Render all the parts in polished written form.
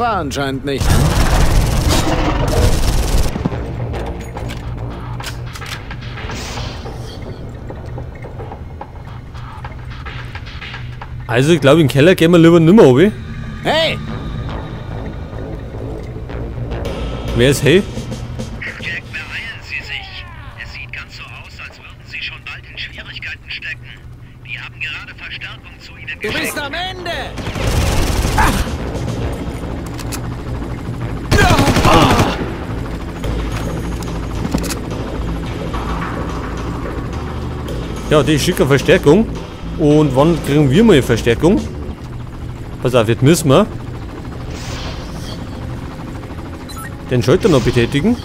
War anscheinend nicht. Also ich glaube, im Keller gehen wir lieber nimmer runter. Hey! Wer ist hey? Jack, beeilen Sie sich. Es sieht ganz so aus, als würden Sie schon bald in Schwierigkeiten stecken. Die haben gerade Verstärkung zu Ihnen geschickt. Du bist am Ende! Ja, die schicken Verstärkung. Und wann kriegen wir mal Verstärkung? Pass auf, jetzt müssen wir den Schalter noch betätigen.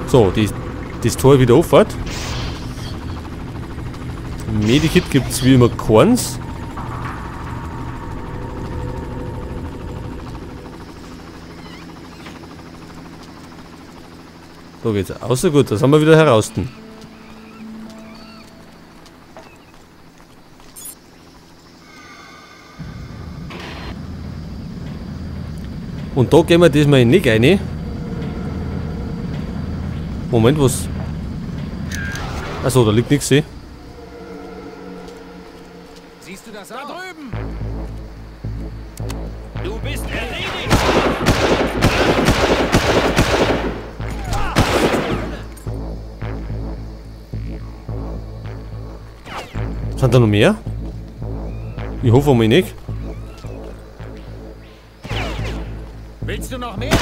So, das Tor wieder offen. Medikit gibt es wie immer keins. Da geht's. Außer gut, das haben wir wieder heraus. Und da gehen wir diesmal nicht rein. Moment, was? Achso, da liegt nichts. Siehst du das da drüben? Du bist erledigt! Sind da noch mehr? Ich hoffe mal nicht. Willst du noch mehr?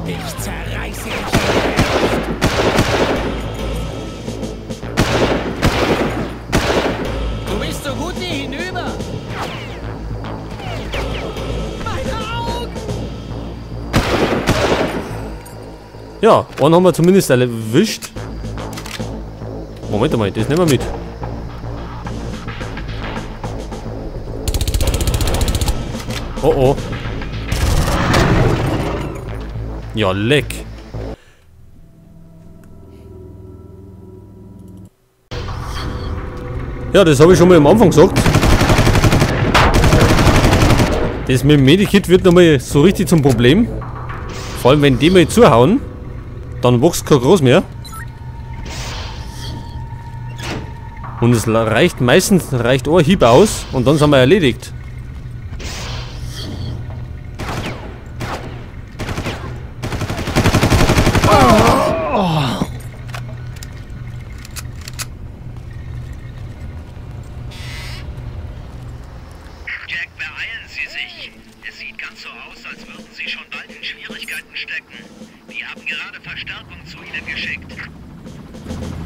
Ich zerreiße dich. Du bist so gut wie hinüber. Meine Augen! Ja, einen haben wir zumindest erwischt. Moment mal, das nehmen wir mit. Oh oh. Ja, leck. Ja, das habe ich schon mal am Anfang gesagt. Das mit dem Medikit wird nochmal so richtig zum Problem. Vor allem, wenn die mal zuhauen, dann wächst kein Gras mehr. Und es reicht meistens, reicht ein Hieb aus und dann sind wir erledigt. Jack, beeilen Sie sich. Es sieht ganz so aus, als würden Sie schon bald in Schwierigkeiten stecken. Die haben gerade Verstärkung zu Ihnen geschickt.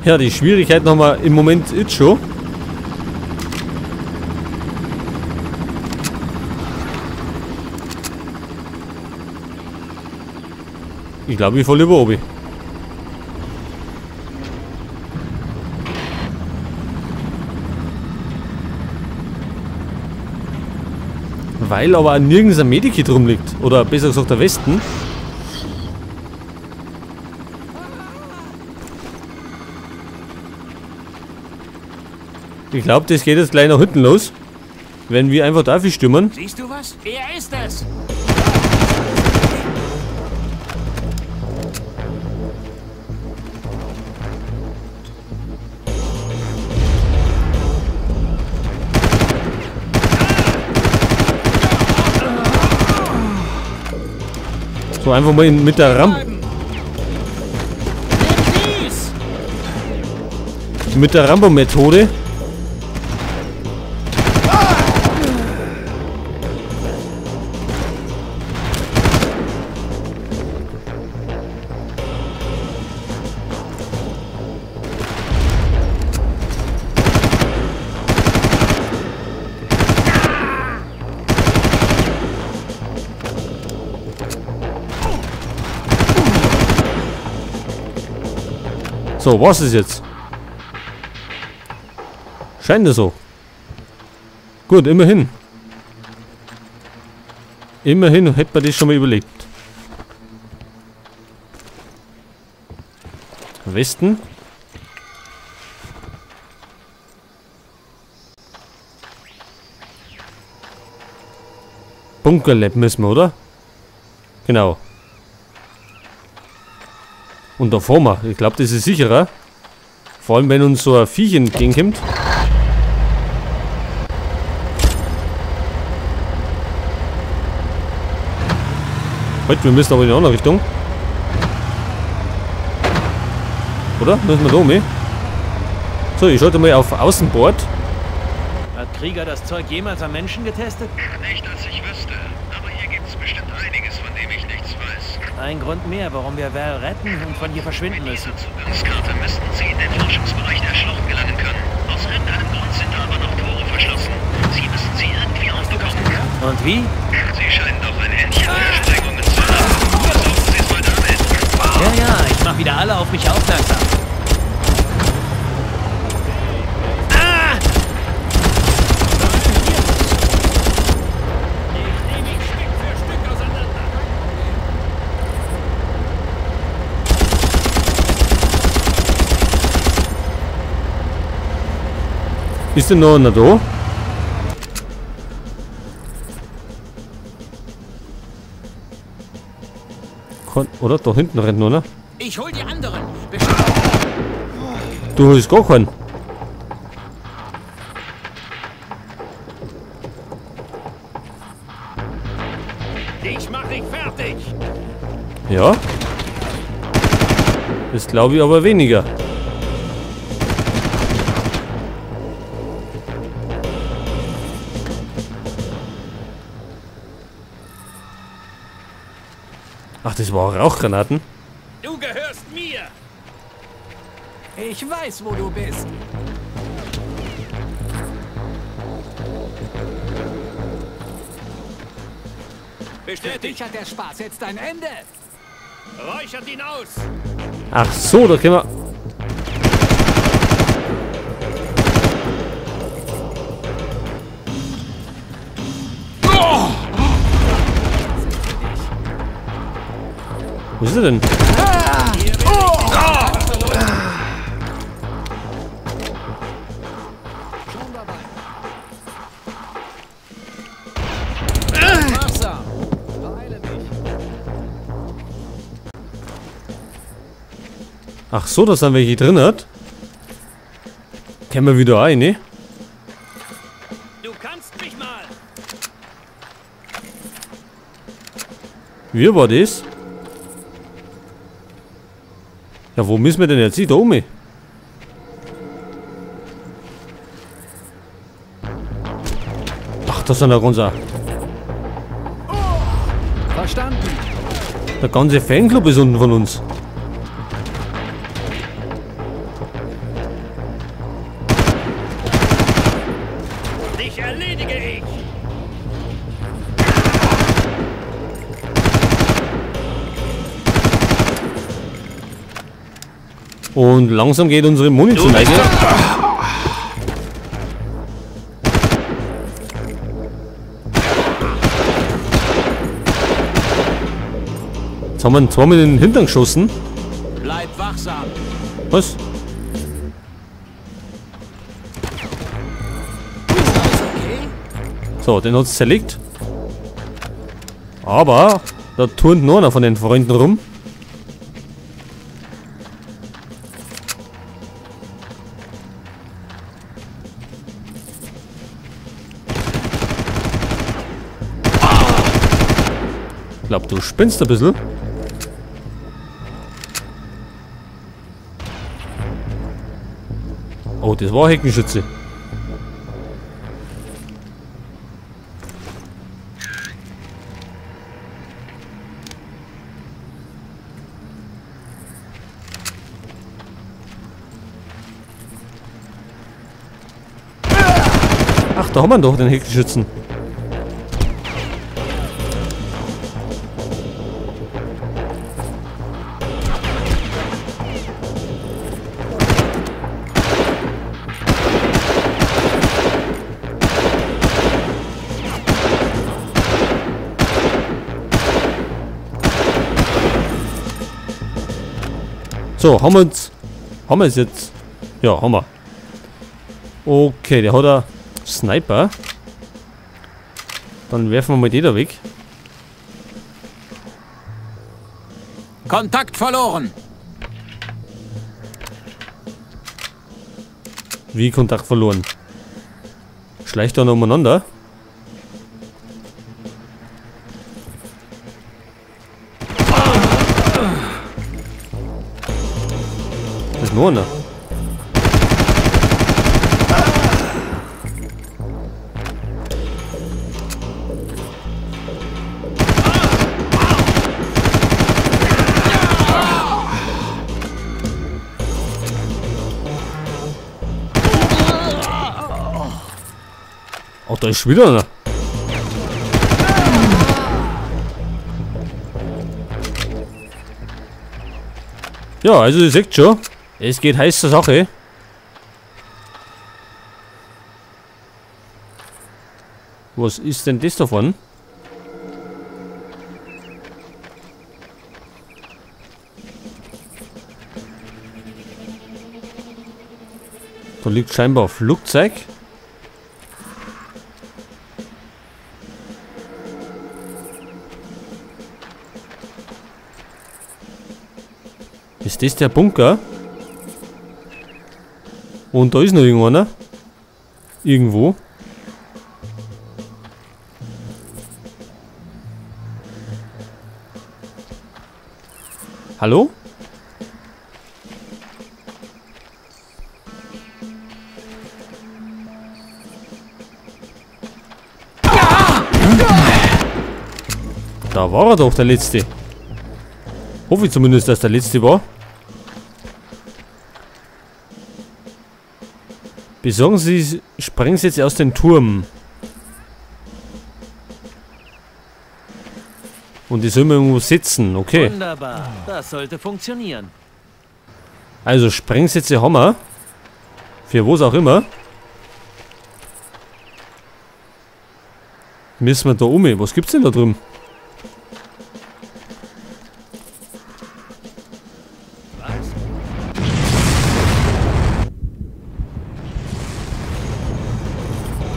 Ja, die Schwierigkeiten haben wir im Moment jetzt schon. Ich glaube, ich falle über oben. Weil aber auch nirgends ein Medikit rumliegt. Oder besser gesagt der Westen. Ich glaube, das geht jetzt gleich nach hinten los. Wenn wir einfach dafür stürmen. Siehst du was? Er ist es! So, einfach mal mit der Mit der Rambo-Methode. So, was ist jetzt? Scheint es so. Gut, immerhin. Immerhin hätte man das schon mal überlebt. Westen. Bunker-Lab müssen wir, oder? Genau. Und da fahren wir. Ich glaube, das ist sicherer. Vor allem, wenn uns so ein Viech entgegenkommt. Halt, wir müssen aber in die andere Richtung. Oder? Müssen wir da um? So, ich schalte mal auf Außenbord. Hat Krieger das Zeug jemals am Menschen getestet? Nicht, dass ich wüsste. Aber hier gibt's bestimmt einiges, von dem ich nichts weiß. Ein Grund mehr, warum wir Val retten und von hier verschwinden müssen. Mit dieser Zugangskarte müssten Sie in den Forschungsbereich der Schlucht gelangen können. Aus irgendeinem Grund sind da aber noch Tore verschlossen. Sie müssen sie irgendwie aufbekommen. Und wie? Sie scheinen doch ein Händchen für Sprengungen zu haben. Versuchen Sie es mal damit. Ja, ja, ich mach wieder alle auf mich aufmerksam. Ist denn noch einer da? Oder? Da hinten rennt noch, ne? Ich hol die anderen. Du holst gar keinen. Ich mach dich fertig. Ja. Das glaube ich aber weniger. Ach, das war Rauchgranaten. Du gehörst mir. Ich weiß, wo du bist. Bestätigt. Für dich hat der Spaß jetzt ein Ende. Räuchert ihn aus. Ach so, da können wir. Wo ist er denn? Ach so, da sind welche drin hat. Kennen wir wieder ein, ne? Du kannst mich mal. Wie war das? Ja, wo müssen wir denn jetzt hin? Da oben. Ach, das sind ja ganz. Verstanden. Der ganze Fanclub ist unten von uns. Dich erledige ich. Und langsam geht unsere Muni zur Neige. Jetzt haben wir ihn zweimal in den Hintern geschossen. Bleib wachsam. Was? So, den hat's zerlegt. Aber da turnt noch einer von den Freunden rum. Ich glaube, du spinnst ein bisschen. Oh, das war Heckenschütze. Ach, da haben wir doch den Heckenschützen. So, haben wir uns. Haben wir es jetzt? Ja, haben wir. Okay, der hat einen Sniper. Dann werfen wir mal die da weg. Kontakt verloren. Wie Kontakt verloren? Schleicht da noch umeinander? Da ist noch einer. Oh, da ist wieder einer. Ja, also ihr seht schon, es geht heiß zur Sache. Was ist denn das davon? Da liegt scheinbar ein Flugzeug. Ist das der Bunker? Und da ist noch irgendeiner. Irgendwo. Hallo? Da war er doch, der Letzte. Hoffe ich zumindest, dass der Letzte war. Besorgen Sie Sprengsätze aus dem Turm. Und die sollen wir irgendwo sitzen, okay. Wunderbar, das sollte funktionieren. Also Sprengsätze haben wir. Für was auch immer. Müssen wir da um? Was gibt's denn da drüben?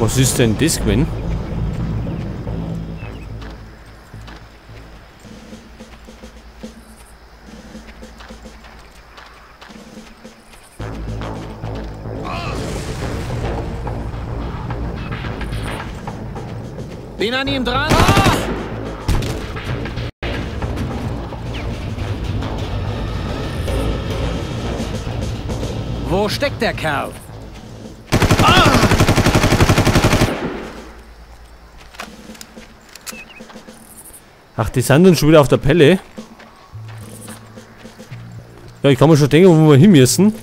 Was ist denn das gewesen? Bin an ihm dran. Ah! Wo steckt der Kerl? Ah! Ach, die sind dann schon wieder auf der Pelle. Ja, ich kann mir schon denken, wo wir hin müssen.